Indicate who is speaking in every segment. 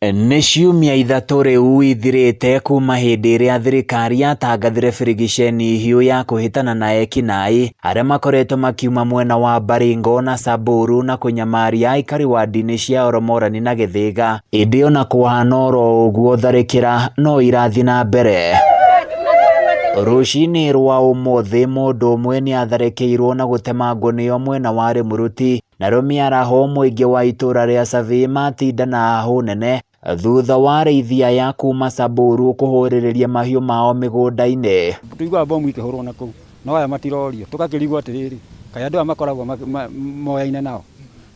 Speaker 1: Nĩ ciumia ithatũ rĩu ithirĩte kuma hĩndĩ ĩrĩa thirikari yatangathire birigiceni hiũ ya kũhĩtana na ekinaĩ arĩa makoretwo makiuma mwena wa Baringo na Samburu na kũnyamaria aikari wandi-inĩ cia Oromorani na Gĩthĩga. Ĩndĩ ona kũhana oro ũguo tharĩkĩra no irathiĩ na mbere. Rũcinĩ rwa ũmũthĩ mũndũ ũmwe nĩ atharĩkĩirwo na gũtemangwo nĩo mwena wa Rĩmũruti. Narĩo mĩaraho mũingĩ wa itũra rĩa Savi matinda na hahũ nene thutha wa arĩithi aya kuma Samburu kũhũrĩrĩria mahiũ mao mĩgũnda-inĩ.
Speaker 2: Tũiguaga bomu ikĩhũrwo na kũu no aya matirorio. Tũgakĩrigwo atĩrĩrĩ, kaĩ andũ aya makoragwo moyaine nao?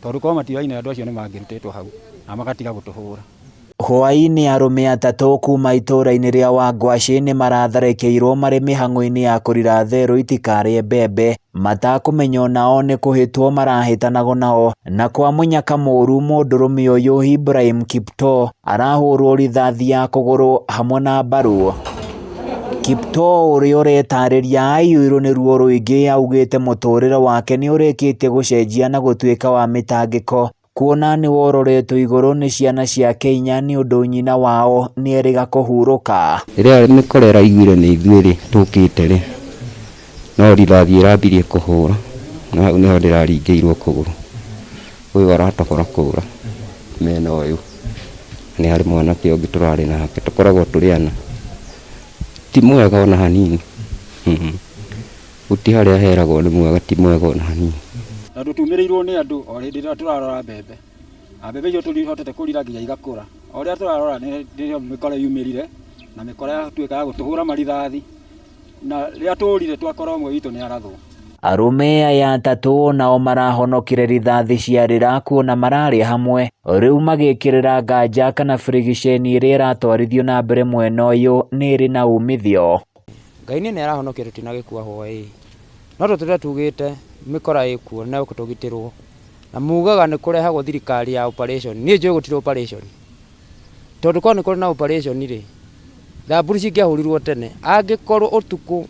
Speaker 2: Tondũ korwo matioyaine andũ acio nĩ mangĩrutĩtwo hau na magatiga gũtũhũra.
Speaker 1: Hwaĩ-inĩ arũme atatũ kuma itũra-inĩ rĩa Wangwacĩ nĩ maratharĩkĩirwo marĩ mĩhang'o-inĩ ya kũrira therũ itikarĩe mbembe matakũmenya onao nĩ kũhĩtwo marahĩtanago nao na kwa mũnyaka mũru mũndũrũme ũyũ Ibrahim Kiptoo arahũrwo rithathi ya kũgũrũ hamwe na mbaru. Kiptoo ũrĩa ũretarĩria aiyũirwo nĩ ruo rũingĩ augĩte mũtũrĩre wake nĩ ũrĩkĩtie gũcenjia na gũtuĩka wa mĩtangĩko Kuona nĩ wororetwo igũrũ nĩ ciana ciake inya nĩ ũndũ nyina wao nĩerĩga kũhurũka.
Speaker 3: Rĩrĩa mĩkora ĩraiguire nĩ ithuĩ-rĩ, tũkĩte-rĩ, no rithathi ĩrambirie kũhũra, na hau nĩho ndĩraringĩirwo kũgũrũ. Ũyũ aratobora kũra mena ũyũ, nĩ harĩ mwanake ũngĩ tũrarĩ nake, tũkoragwo tũrĩ ana. Ti mwega ona hanini. Gũtirĩ harĩa heragwo nĩ mwega ti mwega ona hanini.
Speaker 2: Tondũ tumĩrĩirwo nĩ andũ o hĩndĩ ĩrĩa tũrarora mbembe, na mbembe icio tũtihotete kũrira nginya igakũra. O ũrĩa tũrarora nĩrĩo mĩkora yumĩrire, na mĩkora yatuĩka ya gũtũhũra marithathi, na rĩrĩa tũrire twakora ũmwe witũ nĩ arathwo.
Speaker 1: Arũme aya atatũ nao marahonokire rithathi ciarĩra kuona mararĩ hamwe, rĩu magĩkĩrĩra nganja kana birigiceni ĩrĩa ĩratwarithio na mbere mwena ũyũ nĩ ĩrĩ na umithio.
Speaker 4: Ngai nĩ arahonokia tũtinagĩkua hwaĩ, no tũtũre tugĩte mĩkora ĩkuo na tũgitĩrwo, na mugaga nĩ kũrehagwo thirikari ya operation, niĩ njũĩ gũtirĩ operation, tondũ korwo nĩ kũrĩ na operation rĩ, Thamburu cingĩahũrirwo tene, angĩkorwo ũtukũ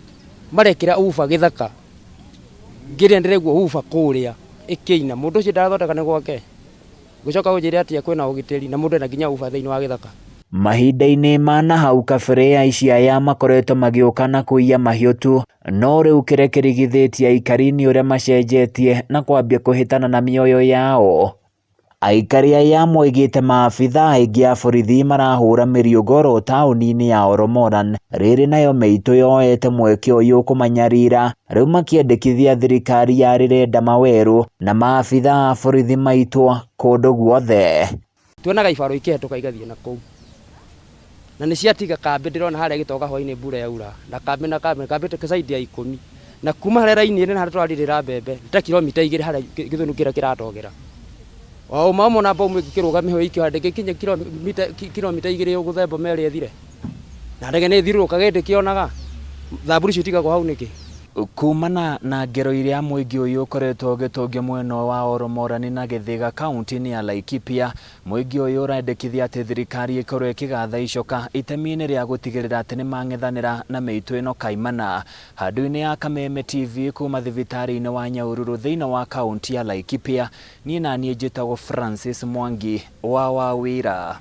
Speaker 4: marekĩra uba gĩthaka, ngĩrĩa ndĩraigua uba kũrĩa ĩkĩina, mũndũ ũcio ndarathondeka nĩ gwake? Ngũcoka ũnjĩre atĩa kwĩna ũgitĩri na mũndũ ena nginya uba thĩinĩ wa gĩthaka?
Speaker 1: Mahinda-inĩ ma nahau kabere aici aya makoretwo magĩũka na kũiya mahiũ tu, no rĩu kĩrĩa kĩrigithĩtie aikari nĩ ũrĩa macenjetie na kwambia kũhĩtana na mĩoyo yao. Aikari aya moigĩte maabitha aingĩ a borithi marahũra mĩriũngoro taũni-inĩ ya Oromoran, rĩrĩ nayo mĩitũ yoete mweke ũyũ kũmanyarira, rĩu makĩendekithia thirikari yarĩre ndama werũ na maabitha a borithi maitwo kũndũ guothe.
Speaker 4: Tuonaga ibaro ikĩhetũka igathiĩ na kũu, na nĩ ciatiga kambĩ ndĩrona harĩa gĩtoga hwainĩ mbura yaura, na kambĩ na kambĩ, kambĩ ta zaidi ya ikũmi, na kuma harĩa raini ĩrĩ na harĩa tũrarirĩra mbembe nĩ ta kilomita igĩrĩ harĩa gĩthũnũ kĩrĩa kĩratogera. O ũma ũma ona bomu ĩngĩkĩrũga mĩhũ ĩikio harĩa ndĩngĩkinya kilomita igĩrĩ ũguo bomu ĩrĩa ĩthire. Na ndege nĩ ĩthiũrũrũkaga ĩndĩkĩonaga, thamburu icio itigagwo hau nĩkĩ?
Speaker 1: Kumana na ngero iria mũingĩ ũyũ ũkoretwo ũgĩtũngio mwena wa Oromorani na Gĩthĩga kaunti-inĩ ya Laikipia, mũingĩ ũyũ ũrendekithia atĩ thirikari ĩkorwo ĩkĩgatha icoka itemi-inĩ rĩa gũtigĩrĩra atĩ nĩmang'ethanĩra na mĩitũ ĩno kaimana. Handũ-inĩ ya Kameme TV kuma thibitarĩ-inĩ wa Nyahururu thĩinĩ wa kaunti ya Laikipia, niĩ naniĩ njĩtagwo Francis Mwangi wa Wawira.